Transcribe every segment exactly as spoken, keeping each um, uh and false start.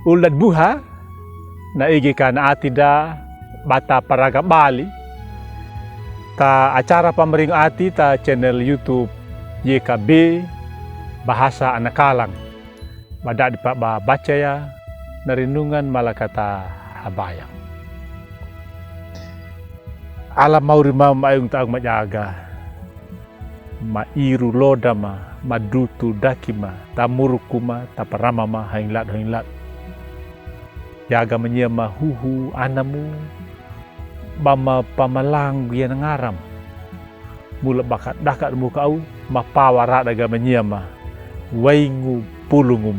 Ulda di buha, na igi ka na ati da bata paraga Bali, ta acara pamaringo ati ta channel YouTube Y K B Bahasa Anakalang. Ba dadi pa ba baca ya na renungan Malakata Habayang. Ala mauri ma ma ayung ta aung majaga. Ma iru loda ma, ma dutu daki ma, ta muruku ma, ta parama ma, haing lad, haing lad. Yaga ma nyia ma huhu anamu, ba ma pamalang gia na ngaram. Mula ba ka daka muka au, ma pawa rada ga ma nyia ma. Waingu pulungum.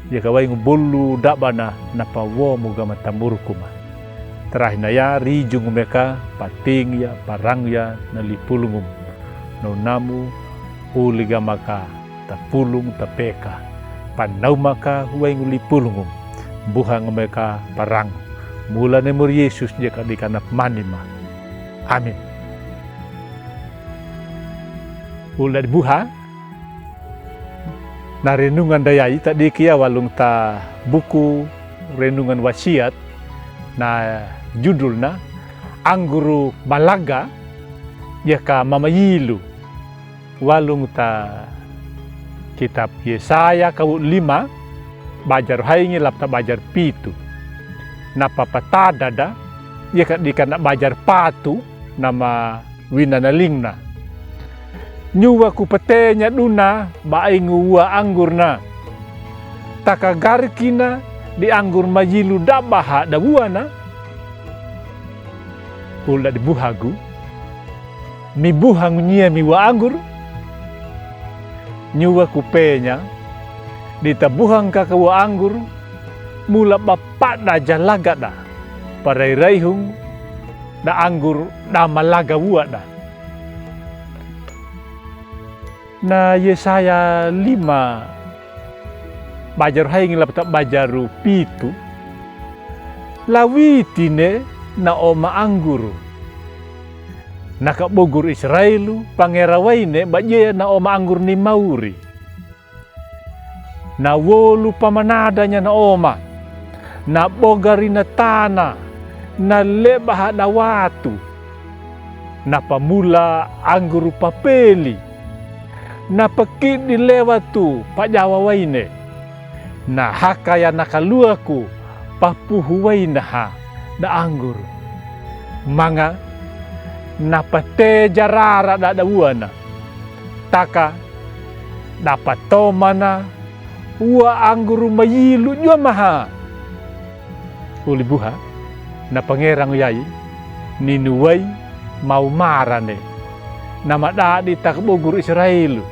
Ya ka waingu bolu daba na, na pawomu ga ma ta muruku ma. Tarahi na ya, riju ngu meka, pating ya, parang ya, na lipulungum. Nau namu, uli ga maka, ta pulung, ta peka. Panau maka, waingu lipulungum. Buha ngu meka, parang. Mula ne mur Yesus ya ka dika na pamani ma. Amin. Ulda di buha, na renungan da yai ta diki ya walung ta buku renungan wasiat na judul na Angguru Malaga ya ka Mamayilu. Walung ta kitab Yesaya kawu lima, bajar haingi lap ta bajar pitu. Na papatada da, ya ka dika na bajar patu, na ma wina na lingna. Nyuwa ku pete nya duna ba aingu wua anggur na. Taka garki na di anggur mayilu daba ha da wua na. Ulda di buha gu. Mi buha ngu nyia mi wua anggur. Nyuwa ku pe nya. Di ta buha ngka ka wua anggur. Mula ba pada ja laga da. Parai-rai hung da anggur da malaga wua da. Na Yesaya lima bajaru haingi lap ta bajaru pitu. Lawiti ne na oma angguru. Na ka bogur Israelu pangera waine ba jia na oma angguru ni mauri. Na wolu pamanada nya na oma. Na bogari na tana. Na leba ha da watu. Na pamula angguru papeli. Na pakidi lewatu pajawa waine. Na haka ya na kaluaku papuhu waina ha da angguru. Manga na pateja rara da da wua na. Taka da patomana wua angguru mayilu jua maha. Uli buha, na pangera ngu yai, ninu wai mau marane. Na madadi taka bogur Israelu.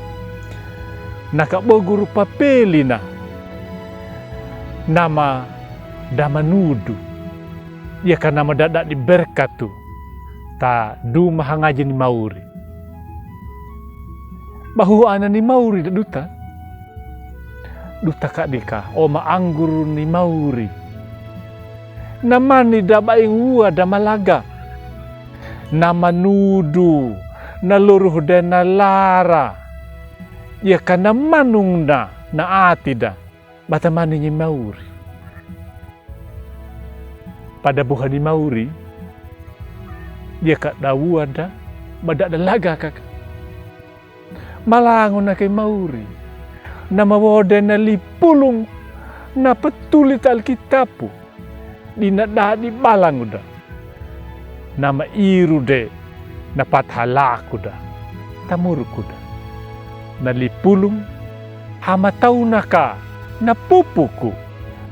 Na ka bogur papeli na. Na ma da manudu. Ia ka na madadi berkatu. Ta duma hangaji ni mauri. Ba huhu ana ni mauri da duta. Duta ka dika, oma angguru ni mauri. Na mani da ba ing wua da malaga. Na manudu, na luruh de na lara. Ia ka na manung na, na ati da. Ba ta mani ni mauri. Pada buha ni mauri, dia ka da wua da, ba da da laga kaka. Malangu na ke mauri. Na mawode na lipulung, na petuli ta Alkitapu. Di na da di balangu da. Na ma iru de na patahalaku da, tamuruku da. Na lipulung, hamatauna ka, na pupuku,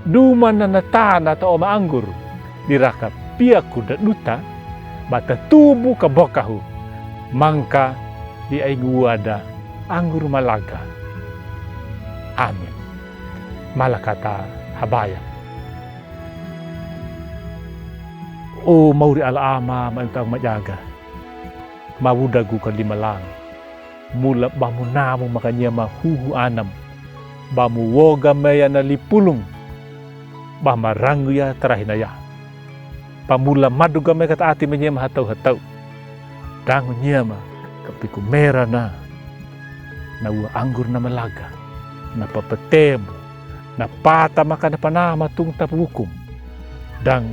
duma na na tana ta oma angguru, di raka piaku da duta, ba ta tubu ka bokahu, mangka di aingu wua da angguru malaga. Amin. Malakata habaya. O mauri ala ama, ma inta majaga. Mawuda gu ka lima lang. Mula ba mu namu maka nyia ma huhu anam. Ba mu woga meya na lipulung. Ba ma rangu ya tarahi na ya. Ba mula madu ga meya ka ta ati ma nyia ma hatau-hatau. Dangu nyia ma ka piku mera na. Na wua anggur na malaga. Na papatemu. na pata maka na panama tung tapu ukum. Dang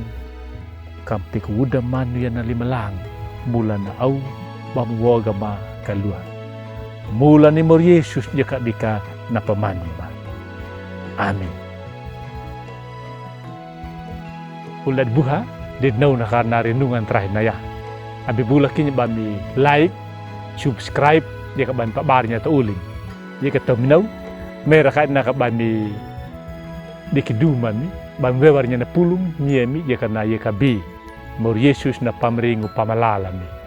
kam piko uda manu ya na limalang, mula na au bam woga ma kalua. Mula ni mor Yesus deka bika na pamanu ma. Amin. Ulad buha, de nau na ka na renungan terakhir na ya. Abi bula kini bami like, subscribe, deka bami pabar nya to ulin. Deka to minau, mera ka na ka bami deki duma mi, bami wewar nya na pulung, nya mi, deka na yeka bi. Mor Yesus na pamringu pamalala mi.